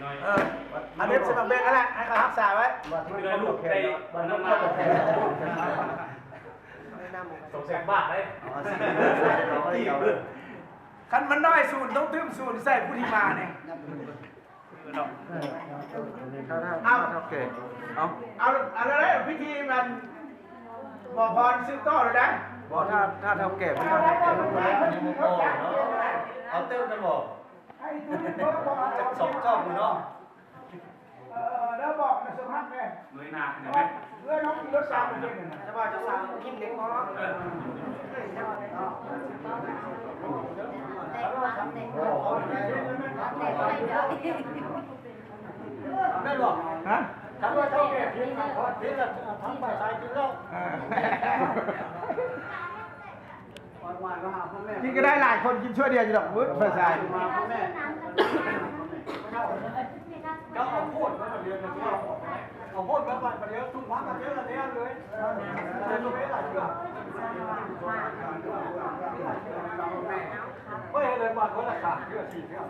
ເອີ ອັນເດັບໃສ່ໝາກແບງຫັ້ນແຫຼະ ໃຫ້ເຂົາຮັກສາໄວ້ ວ່າທຸກຄົນກໍແຂນເນາະ ວ່າທຸກຄົນກໍແຂນ ສອງແສນບາດເດ້ ຄັນມັນນ້ອຍສູນ ຕ້ອງຕື່ມສູນໃສ່ຜູ້ທີ່ມານີ້ ເອີ ເອົາ ເອົາ ເອົາ ເອົາ ເອົາ ເອົາ ພິທີມັນ ໝໍພອນສືບຕໍ່ເລີຍນະ ບໍ່ ຖ້າ ຖ້າເຖົ້າແກ່ເພິ່ນວ່າ ເອົາຕື່ມກັນບໍ່? ຈັກສອງຈອກພຸ້ນເນາະ ເອີ ແລ້ວບອກນະສົມຮັກແດ່ ເງີຍໜ້າຂຶ້ນໄດ້ໄໝ? ເອື້ອຍນ້ອງຂີ່ລົດສາມເປັນນະ ແຕ່ວ່າເຈົ້າສາວຍິ້ມເດັກພໍເນາະ ເອີ ແມ່ນບໍ່? ຮະ? ຄັນວ່າເຖົ້າແກ່ຜິດ ຜິດລະທຳຝ່າຍຊາຍກິນເຫຼົ້າ ເອີ ກິນກໍໄດ້ຫຼາຍຄົນ ກິນຊົ່ວດຽວຢູ່ດອກ ເບິດຝ່າຍຊາຍ ເຈົ້າເອົາໂພດມາບັດດຽວ ເອົາໂພດມາບັດດຽວ ທຸກພັກກັນເທື່ອລະແນວເລີຍ ເອີ ເຈົ້າໄປຫຼາຍເທື່ອ ເອີ ເຮັດໃຫ້ບາດຄົນລະສາມເທື່ອ ສີ່ເທື່ອ ເ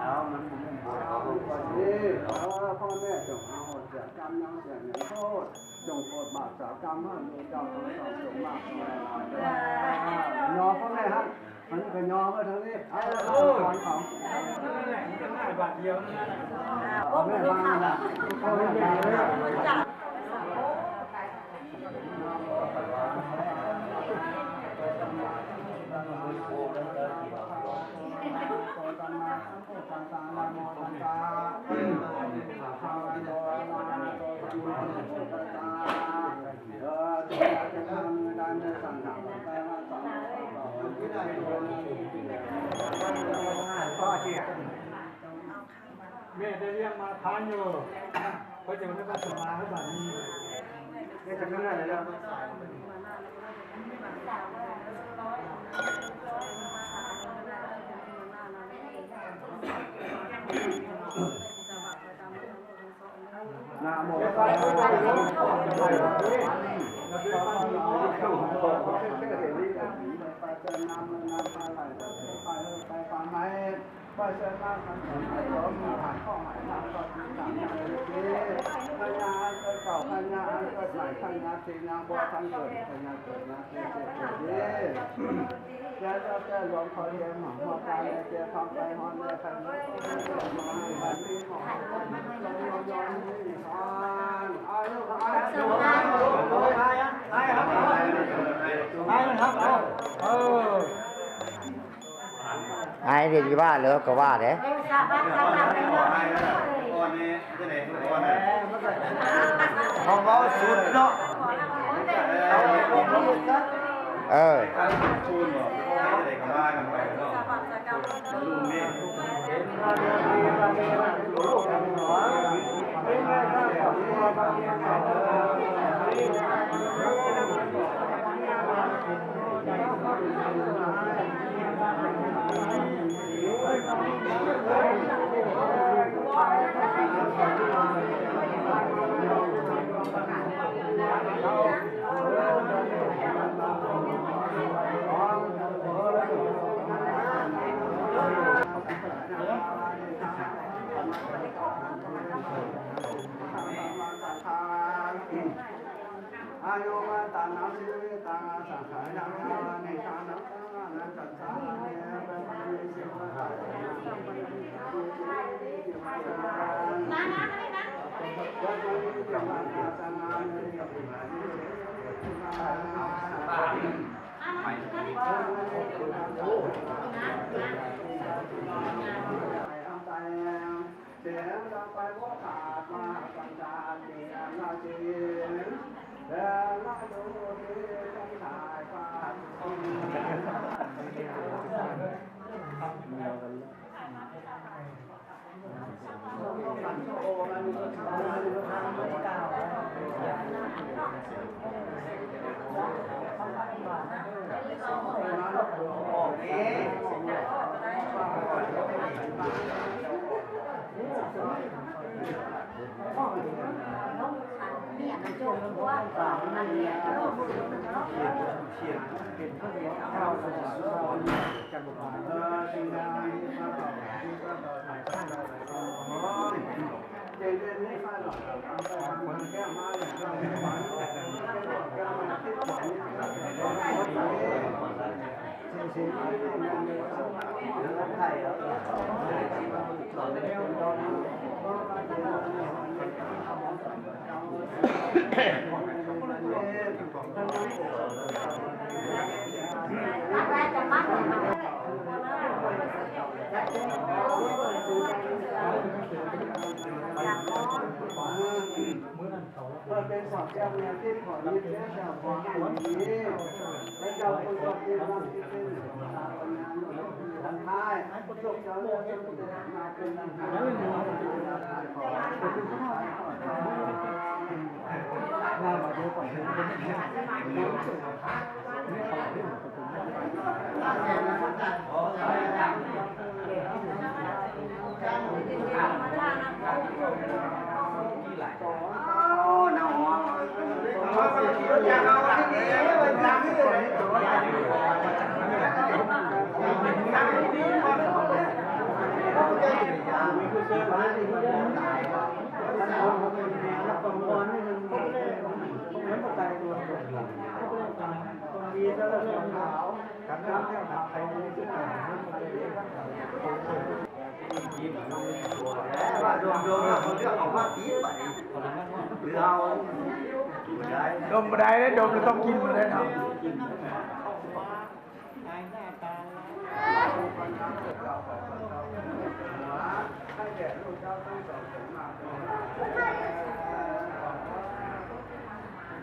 ອົາ ມັນບໍ່ແມ່ນບົດ ເອີ ພໍ່ແມ່ຈົ່ງອະໂຫສິກຳຍັງເສຍໃນໂທດ ຈົ່ງໂປດບາບສາກຳໃຫ້ໝູ່ເຈົ້າທັງສອງ ຈົ່ງມາກເທົ່າໃດຫຼາຍເດີ ຍໍພໍ່ແມ່ຫັ້ນ ມັນກໍຍໍມາທາງນີ້ ເອົາ ເອີ ເອົາ ເອົາ ເອົາ ເອົາ ເອົາ ເອົາ ເອົາ ເອົາ ເອົາ ເອົາ ເອົາ ເອົາ ເອົາ ເອົາ ເອົາ ເອົາ ເອົາ ເອົາ ເອາ ແມ່ໄດ້ລ້ຽງມາທານຢູ່ ເພິ່ນຈັ່ງໄດ້ມາສະມາໃຫ້ບາດນີ້ ແມ່ຈະເມືອແລ້ວ ນະໂມ ອ້າຍເດຊິວ່າແລ້ວກໍວ່າເດ້ ເຮົາເວົ້າສຸດເນາະ ເອີ. ອາຍຸວັນຕະນະຊີວິຕັງ ອາສັງຂາຍະ ນິທານັງ ສະມະນັງ ຈະສາເນ ປະມາເນ ສິວະກາຍະ ມາ ມາ ມາ ມາ ໂອເຄ. ເພື່ອເປັນສອບແກ້ວແນວຄິດຂອງມິດແລະຊາວຂອງອັນນີ້ ພະເຈົ້າຄົນຊອບຄິດນຳທີ່ເປັນສາວນານທັງຫຼາຍ ພວກເຈົ້າຈະໄດ້ມາເປັນນາງ ດົມບໍ່ໄດ້ເດ້ ດົມແລ້ວຕ້ອງກິນບໍ່ໄດ້ເນາະ.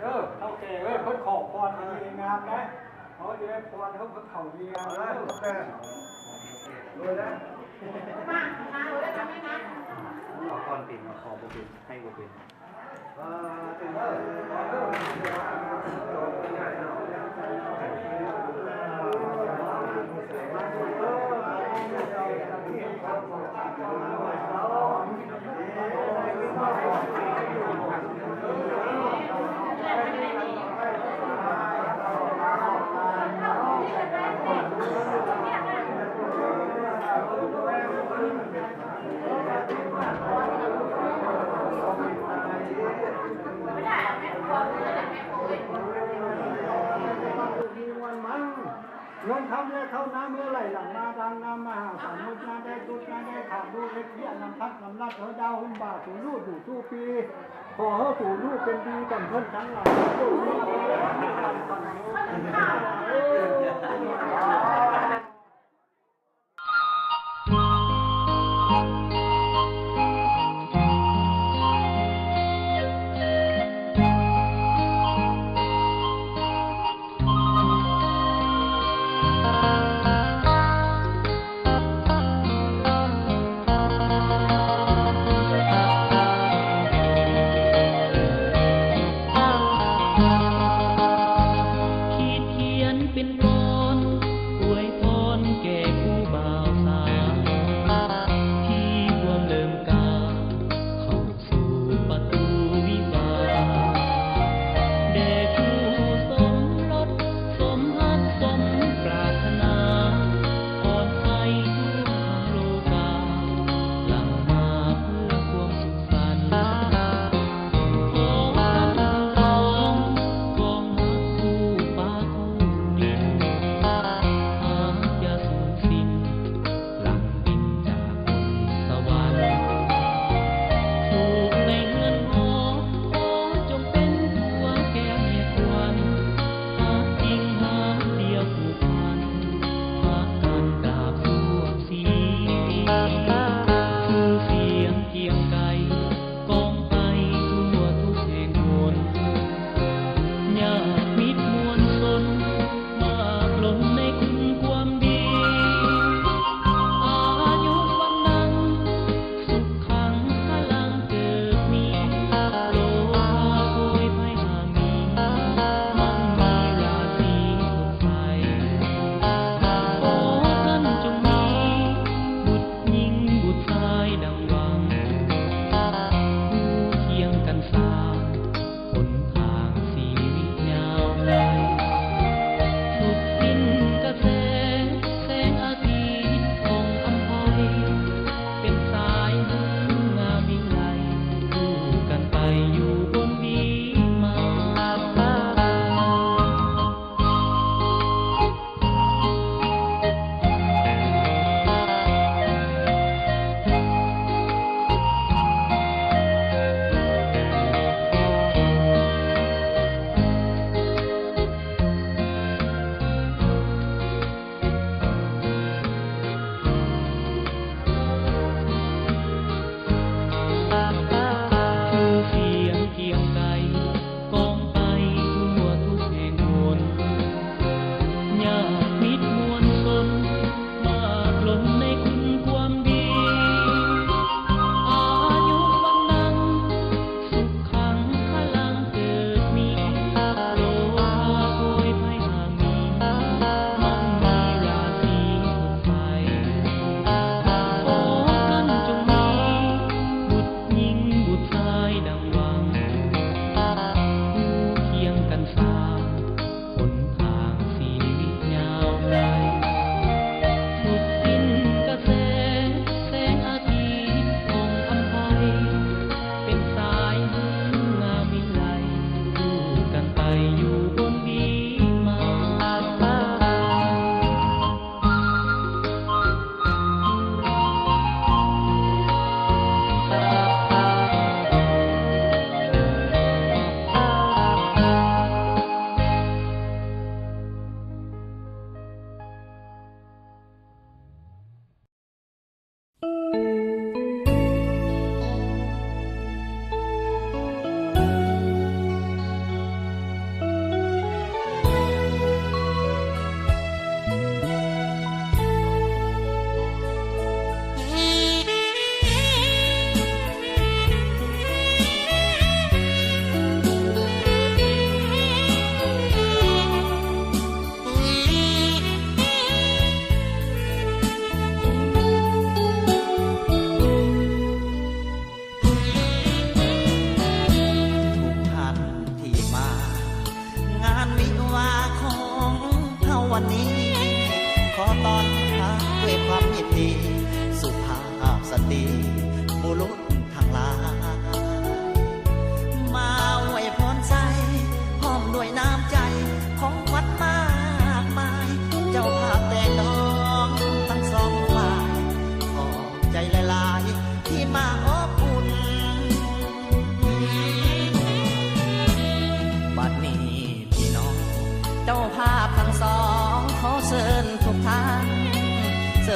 ເອີ ເຖົ້າແກ່ເອີຍ ເພິ່ນຂໍພອນດີງາມນະ ເຮົາຈະໄດ້ພອນເຮົາເພິ່ນເຂົ້າດີງາມເດີ. ເອົາພອນເປັນ ເອົາຂໍບໍ່ເປັນ ໃຫ້ບໍ່ເປັນ. ມີງວນມັນ ເງິນຄຳແລະເຂົ້ານ້ຳເອີ່ໄຫຼຫຼັ່ງມາ ດັ່ງນ້ຳມະຫາສາມຸດ ນ້ຳໄດ້ສຸດ ນ້ຳໄດ້ຂາດ ລູກເຮັດວຽກນຳພັກນຳລັດ ເຮີດາວໂຮມບາ ສູ່ລູກຢູ່ສູ່ປີ ຂໍເຮີສູ່ລູກເປັນດີກັນເພິ່ນທັງຫຼາຍ. ຂີດຂຽນເປັນກອນ ອວຍພ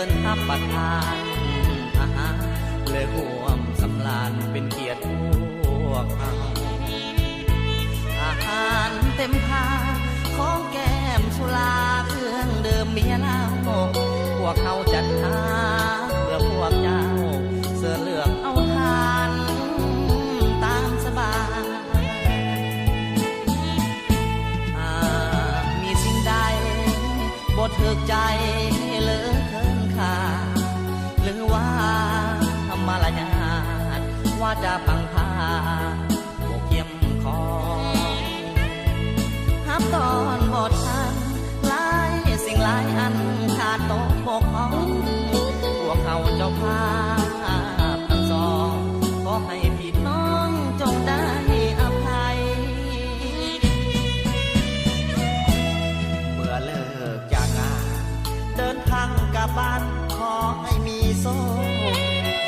ນຮັບປະທານອາຫານ ແລະ ຮ່ວມສຳລານເປັນກຽດພວກເຮົາ. ອາຫານເຕັມພາ ຂອງແກ້ມສຸລາ ເຄື່ອງດື່ມເບຍເຫຼົ້າ ພວກເຮົາຈັດຫາເພື່ອພວກເຈົ້າ ເຊີນເລືອກເອົາທານຕາມສະບາຍ. ຫາກມີສິ່ງໃດບໍ່ຖືກໃຈ ຫຼື ເຂີນຂ້ານ ຫຼືວ່າມາລະຍາດ ວາຈາພັງພາ ບໍ່ກຽມຂອງ ຮັບຕ້ອນບໍ່ທັນ ຫຼາຍສິ່ງຫຼາຍອັນຂາດຕົກບົກຜ່ອງ ພວກເຮົາເຈົ້າພາບທັງສອງ ຂໍໃຫ້ພີ່ນ້ອງຈົ່ງໄດ້ອະໄພ. ເມື່ອເລີກຈາກງານ ເດີນທາງກັບບ້ານ ຂໍໃຫ້ມີໂຊກ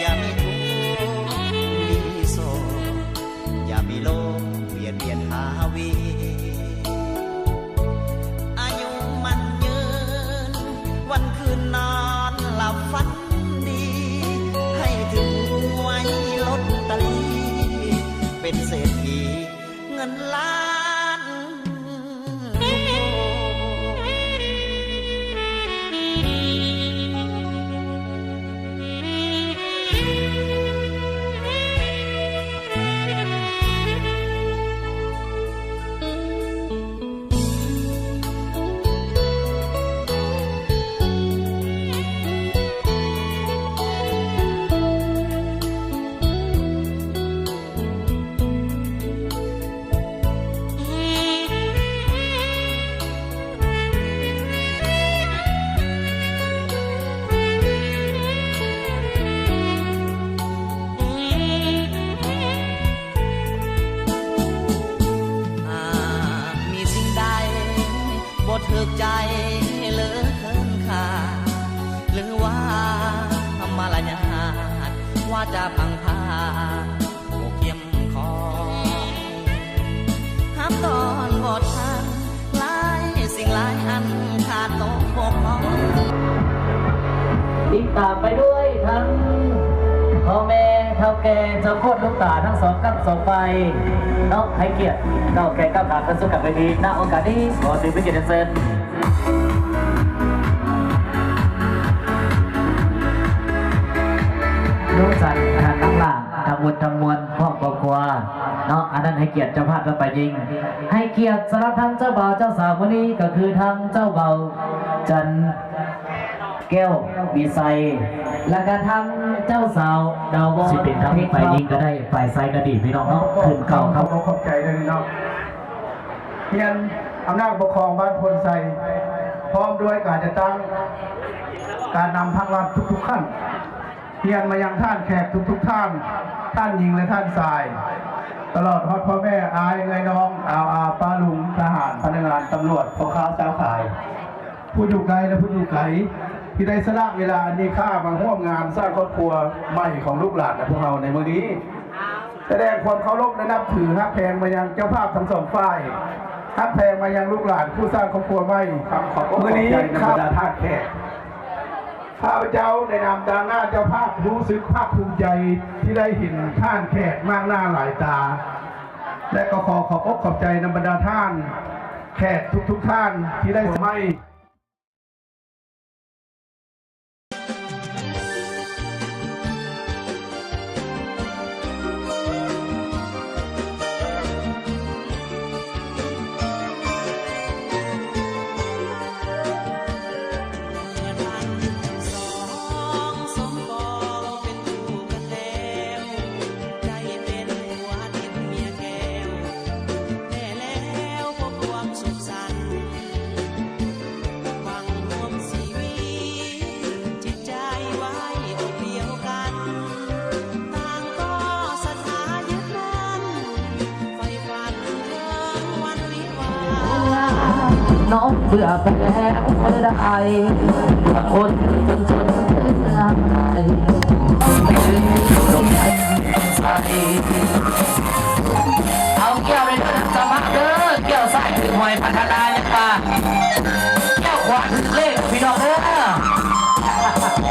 ຢ່າມີທຸກ ມີໂຊກ ຢ່າມີໂລກ ວຽນວຽນຫາວຽນ ອາຍຸໝັ້ນຍືນ ວັນຄືນນອນຫຼັບຝັນດີ ໃຫ້ຖືກຫວຍລົດຕະລີ ເປັນເສດຖີເງິນລ້ານ. ຫາກມີສິ່ງໃດບໍ່ຖືກໃຈ ຫຼື ເຂີນຂ້ານ ຫຼືວ່າມາລະຍາດ ວາຈາພັງພາ ບໍ່ກຽມຂອງ ຮັບຕ້ອນບໍ່ທັນ ຫຼາຍສິ່ງຫຼາຍອັນຂາດຕົກບົກຜ່ອງ. ຕິດຕາມໄປດ້ວຍທັງພໍ່ແມ່ເຖົ້າແກ່ເຈົ້າໂຄດລູກຕາທັງສອງກັບສອງຝ່າຍເນາະ ໃຫ້ກຽດເນາະ ແຂກກ້າວຂາມຂຶ້ນສູ່ກັບເວທີ ນະໂອກາດນີ້ ຂໍເຊີນເປັນກຽດເຊີນ ດວງຈັນ ອາຫານຕ່າງໆ ທັງໝົດທັງມວນ ພ້ອມຄອບຄົວເນາະ ອັນນັ້ນໃຫ້ກຽດເຈົ້າພາບຕໍ່ໄປຍິ່ງ ໃຫ້ກຽດສຳລັບທັງເຈົ້າບ່າວເຈົ້າສາວມື້ນີ້ ກໍຄືທັງເຈົ້າບ່າວ ຈັນແກ້ວ ວິໄຊ ແລ້ວກະທັງເຈົ້າສາວ ດາວວອນ ຊິເປັນທັງຝ່າຍຍິງກໍໄດ້ ຝ່າຍຊາຍກໍດີ ພີ່ນ້ອງເນາະ ຂຶ້ນເຂົ້າ ຂອບ ຂອບໃຈເດີເນາະ ຮຽນອຳນາດປົກຄອງບ້ານໂພນໄຊ ພ້ອມດ້ວຍການຈັດຕັ້ງ ການນຳພັກລັດທຸກໆຂັ້ນ ຮຽນມາຍັງທ່ານແຂກທຸກໆທ່ານ, ທ່ານຍິງ ແລະ ທ່ານຊາຍ, ຕະຫຼອດຮອດພໍ່ແມ່, ອ້າຍ, ເອື້ອຍ, ນ້ອງ, ອາວອາ, ປ້າລຸງ, ທະຫານ, ພະນັກງານ, ຕຳຫຼວດ, ພໍ່ຄ້າ, ຊາວຂາຍ, ຜູ້ຢູ່ໃກ້ ແລະ ຜູ້ຢູ່ໄກ ທີ່ໄດ້ສະຫຼະເວລາອັນມີຄ່າມາຮ່ວມງານສ້າງຄອບຄົວໃໝ່ຂອງລູກຫຼານ ແລະ ພວກເຮົາໃນມື້ນີ້. ສະແດງຄວາມເຄົາລົບ ແລະ ນັບຖືຮັກແພງມາຍັງເຈົ້າພາບທັງສອງຝ່າຍ, ຮັກແພງມາຍັງລູກຫຼານຜູ້ສ້າງຄອບຄົວໃໝ່. ມື້ນີ້ ຂ້າພະເຈົ້າ ໃນນາມຕາງໜ້າເຈົ້າພາບ ຮູ້ສຶກພາກພູມໃຈທີ່ໄດ້ເຫັນທ່ານແຂກມາກໜ້າຫຼາຍຕາ ແລະ ກໍຂໍຂອບອົກຂອບໃຈນຳບັນດາທ່ານແຂກທຸກໆທ່ານທີ່ໄດ້ສະໄໝ. ເອົາແກ້ວໃນເດີ ສະໝັກເດີ ແກ້ວຊ້າຍຖືກຫວຍພັດທະນາຍັງວ່າ ແກ້ວຂວາຖືກເລກ ພີ່ນ້ອງເດີ.